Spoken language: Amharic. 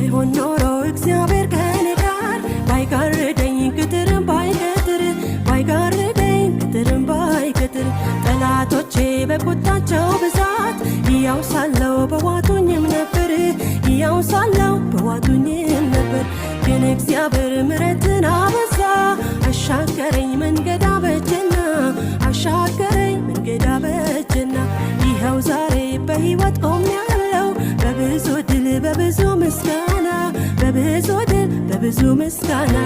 ባይሆን ኖሮ እግዚአብሔር ከኔ ጋር፣ ባይጋርደኝ ቅጥርም ባይቀጥር፣ ባይጋርደኝ ቅጥርም ባይቀጥር፣ ጠላቶቼ በቁጣቸው ብዛት ሕያው ሳለሁ በዋጡኝም ነበር፣ ሕያው ሳለሁ በዋጡኝም ነበር። ግን እግዚአብሔር ምሕረትን አበዛ፣ አሻገረኝ መንገድ አበጀና፣ አሻገረኝ መንገድ አበጀና። ይኸው ዛሬ በሕይወት ቆሜያለሁ፣ በብዙ ድል በብዙ ምስጋና፣ በብዙ ድል በብዙ ምስጋና።